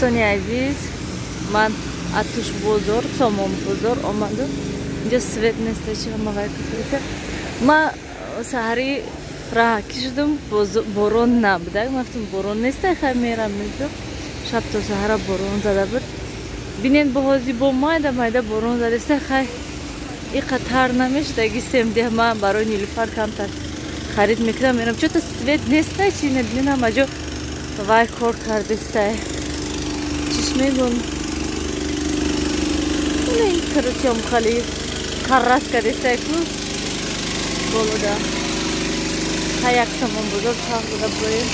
Дӯстони азиз, ман Атуш бозор, Сомон бозор омадам. Инҷо свет нест, чи ҳама вай куфта. Ман саҳари раҳ кишидам, борон набуда. Ман гуфтам борон нест, хай мерам мегӯям. Шаб то саҳара борон зада буд. Бинед, бо ҳози бо майда майда борон задаста, хай иқа тар намешуда гистем деҳ. Ман барои Нилуфар камтар харид мекунам, мерам. Чё-то свет нест, чи не, бинед, ҳама ҷо вай кор кардестай. Чиш мегӯн? Короче, хали қаррас кардестай ку болода. Ха, як Сомон бозор чарх зада буроем.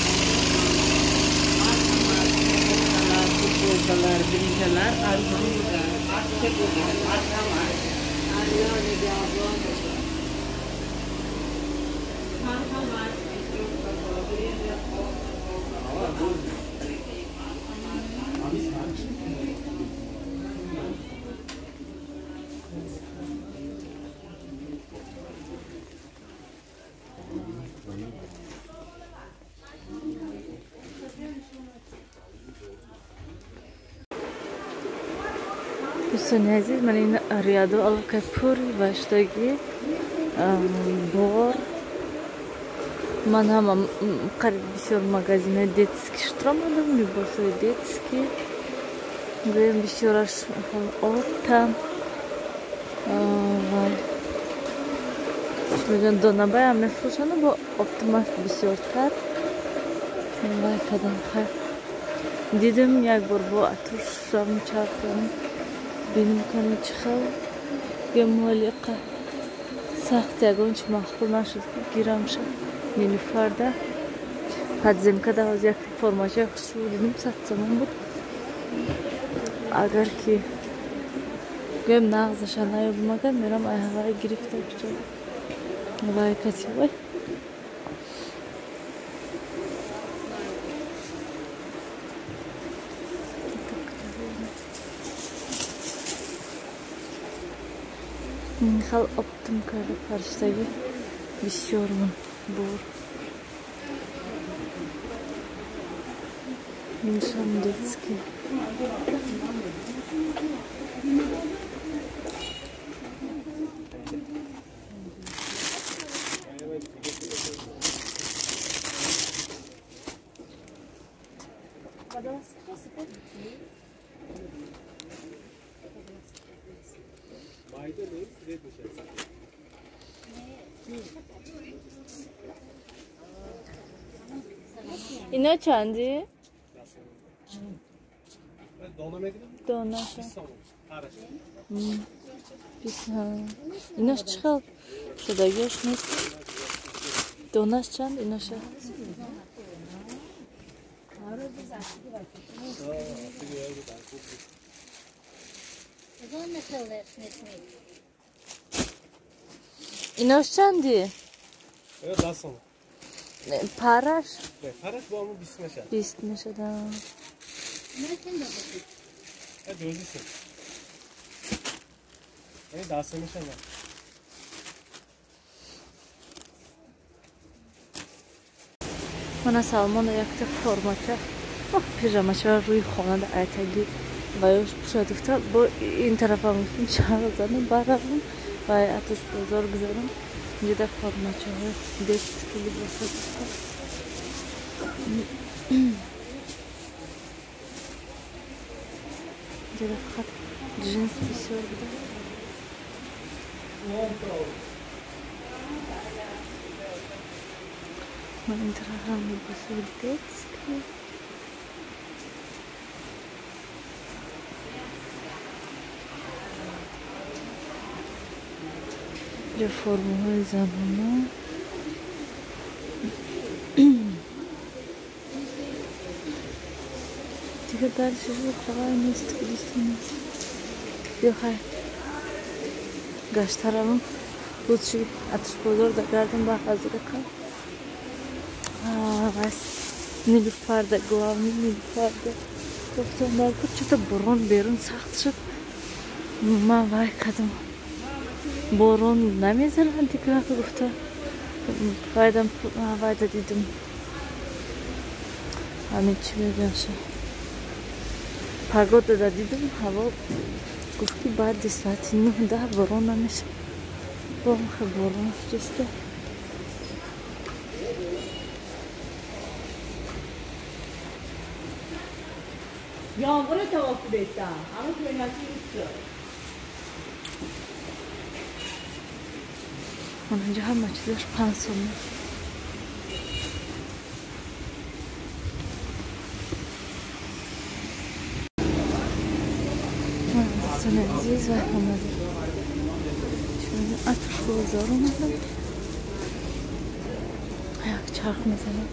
Футболкалар, брижаlar arzon bo'lgan, aksiya bo'lgan, marhamat. Marhamat. Дӯстони азиз, ман ин ряду аллакай пур баштагӣ бор. Ман ҳама қариб бисёр магазинои детский шуд омадам, либосҳои детский. Гӯем, бисёраш оптом вай мегӯянд, донабаям мефурӯшанд, бо оптомаш бисёртар вай кардам. Хай, дидим, як бор бо Атушам чархам, бинем кани чӣ хел. Гӯем, моли иқа сахт ягон чи маъқул нашуд, гирамша. Нилуфарда подземкада ҳозир як формачаи хушрӯ дидим, 100 сомон буд. Агар ки гӯем нағзаша наёбам, агар мерам айҳавай гирифта куҷо вай каси вай. Хал оптом карда фариштагӣ бисёрмон бор. Иншам детский. Ино чанди? Донаша. Инош чӣ хел шудагиаш нест. Донаш чанд иноша? Инош чанди? Параш? Параш бо ҳамун 20 мешад. 20 мешад. Дӯзисе. 10 мешад. Мана Салмона якта формача, пижамача рӯи хонада айтагӣ ваёш пушад гуфта, бо ин тарафам гуфтам чарх занам, баравам вай Атуш бозор гузарам. Инҷода формачаҳои детский либосҳо гуфта. Инҷода фақат джинс бисёр буда. Ман ин тарафам либосҳои детский. Инҷо формаҳои занона. Дигар дальше давай нест, дӯстони. Биё, хай гаштаравам. Лучше Атуш бозор дагардам ба ҳазирака. Вас Нилуфарда, главный Нилуфарда. Гуфтам, чё-то борон берун сахт шуд. Ман вай кардам. Борон намезанад дигар гуфта. Вайдам вайда дидим. Ҳамин чӣ мегӯям. Погода да дидам, ҳаво гуфт ки баъди соати 9-10 борон намешавад. Бомха борон шудааст. Yağmura tavası bekle. Ama köynaçı Онҷа ҳама чизаш 5 сомон. Дӯстони азиз, вай омадем. Атуш бозор омадам. Як чарх мезанем.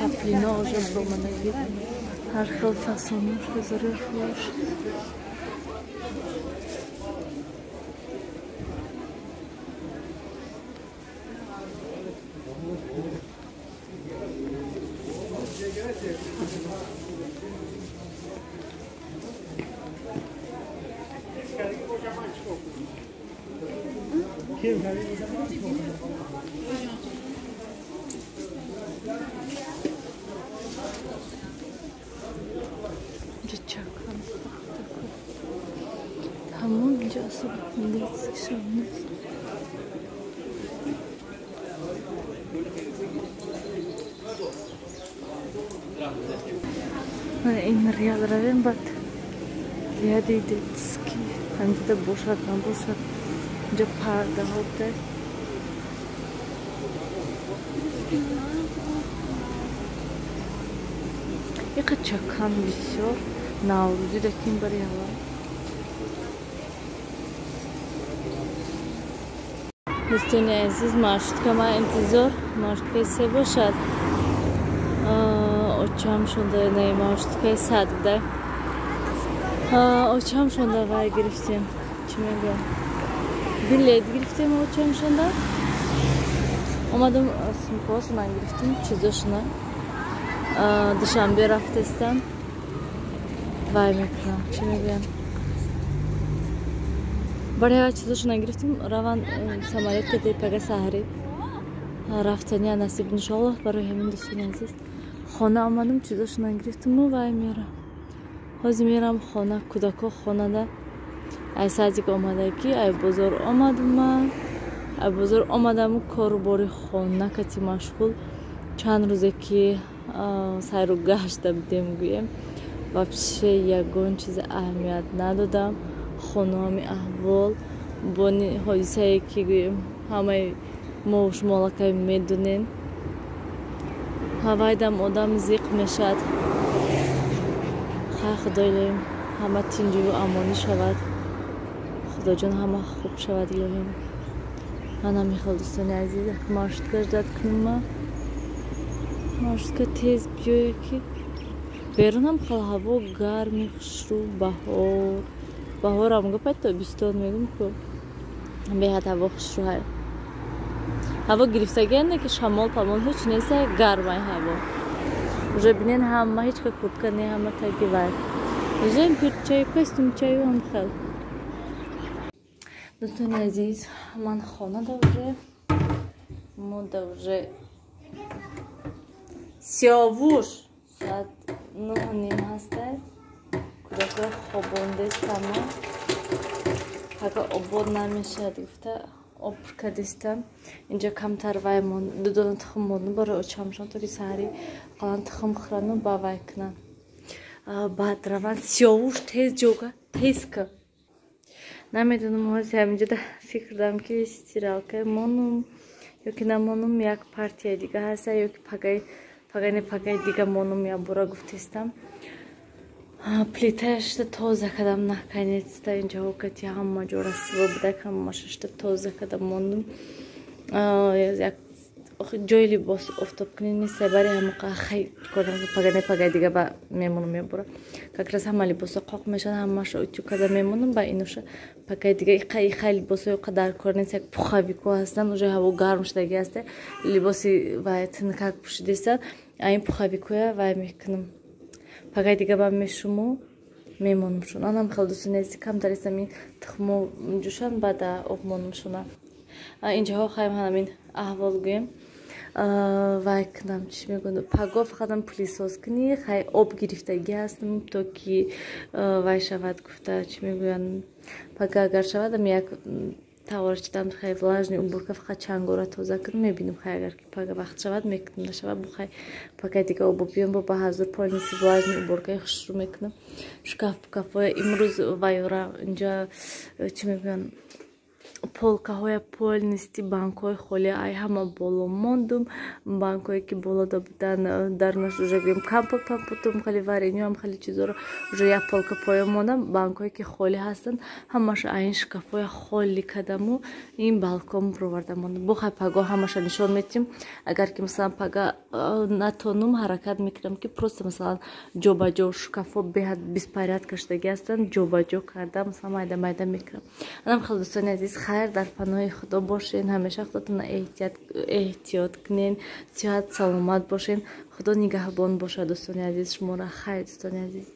Паплино уже броманаги ҳар хел фасонуш ҳазори хуш. Ин реал равем, баъд ряди детский ҳамҷода бошад набошад, инҷа пардаҳо буда. Иқа чакан бисёр наврӯзӣ дакин бари ҳава. Дӯстони азиз, маршрутка ман интизор, маршруткаи се бошад. Очам шонда, не, маршруткаи 100 буда. Очам шонда вай гирифтем. Чӣ мегӯям? Билет гирифтем очам шонда. Омадам сумкаҳошона гирифтем, чизошона. Душанбе рафтестам. Вай мекунам, чӣ мегӯям? Барои ҳава чизошона гирифтем, раван самолёт кадаи пага саҳарӣ. Рафтания насиб иншоаллоҳ. Барои ҳамин дӯстони азиз, хона омадам, чизошона гирифтиму вай мерам. Ҳозир мерам хона, кӯдако хонада. Ай садик омадагӣ, ай бозор омадам ман. Ай бозор омадаму кору бори хона кати машғул. Чанд рӯзе ки сайру гашта будем гӯем, вообще ягон чиз аҳамият надодам. Хонаами аҳвол бо ҳодисае ки гӯем ҳамаи мо шумо аллакай медонем. Ҳавайдам одам зиқ мешавад. Хай худо илоҳим ҳама тинҷиву амонӣ шавад. Худоҷон ҳама хуб шавад илоҳим. Ман ҳамихел дӯстони азиз, маршрутка ждать кунам. Маршрутка тез биёя ки Берунам хел ҳаво гарми, хушрӯ, баҳор. Баҳорам гапай, тобистон мегум ку. Беҳад ҳаво хушрӯ. Ҳаво гирифтагиане, ки шамол памол ҳеч неста, гармай ҳаво. Уже бинен, ҳама ҳеч ка куртка не, ҳама таги вай. Уже чаю, костюм чаю ҳам хел. Дӯстони азиз, ман хона да уже, мода уже Сиёвуш, соат 9:30 ҳаста. Кӯдакҳои хобондестама, ага обод намешавад гуфта, об кадистам. Инҷо камтар вай, ду дона тухм монду барои очамшон, то ки саҳари қалан тухм хӯрану ба вай кунанд, баъд раванд. Сиёвуш, тез ҷога, тез ка. Намедонам, ҳози ҳаминҷода фикр дорам, ки стиралка монум ё ки намонум. Як партияи дига ҳаста, ё ки пагаи пагани пагаи дига монум, якбора гуфтестам. Плитаашта тоза кардам наконец-то. Инҷо кати ҳама ҷо расво будак, ҳамашашта тоза кардам, мондум. Як ҷои либос офтобкунӣ нест, бари ҳамоқа хай кардам, пагане пагаи дига ба мемонум мебура. Как раз ҳама либосо қоқ мешавад, ҳамаша утюг карда мемонам, ба инуша пагаи дига. Иқа либосои қадар кор нест, як пуховико ҳастанд. Уже ҳаво гарм шудаги ҳаста, либоси вай тинкак пӯшидестанд, ин пуховикоя вай мекунам, пагаи дига ба мешуму мемонамшон. Анам хел, дӯстони азиз, камтар истам, ин тухмо ҷӯшан, баъда об монамшона. Инҷаҳо хаем, ҳамин аҳвол гӯем, вай кунам, чӣ мегӯям, паго фақатам пылесос кунӣ. Хай, об гирифтагӣ ҳастам, то ки вай шавад гуфта, чӣ мегӯянд, пага агар шавадам, як таворчидам. Хай, влажный уборка, фақат чангора тоза кунам, мебинам. Хай, агар ки пага вақт шавад, мекунам, нашавад, бо хай пага дига обо биём, бо ба ҳазур полностью влажный уборкаи хушрӯ мекунам. Шкаф пукафоя имрӯз вайора инҷа, чӣ мегӯянд, полкаҳоя полностью, банкҳои холи ай ҳама боло мондум. Банкҳое ки болода будан, дарнаш уже гӯем, компот пампотум, хеле вареньёам, хеле чизоро уже як полка поён мондам. Банкҳое ки холӣ ҳастанд, ҳамаша айн шкафҳоя холӣ кардаму ин балкон бироварда мондам. Бо хай, паго ҳамаша нишон метиҳем. Агар ки, масалан, пага натонум, ҳаракат мекунам, ки просто, масалан, ҷобаҷо шкафҳо беҳад беспорядка шудагӣ ҳастанд, ҷобаҷо карда, масалан, майда майда мекунам. Анам хел, дӯстони азиз, хайр, дар паноҳи Худо бошен, ҳамеша худотона эҳтиёт кунен, сиҳат саломат бошен, Худо нигаҳбон бошад, дӯстони азиз, шуморо. Хайр, дӯстони азиз.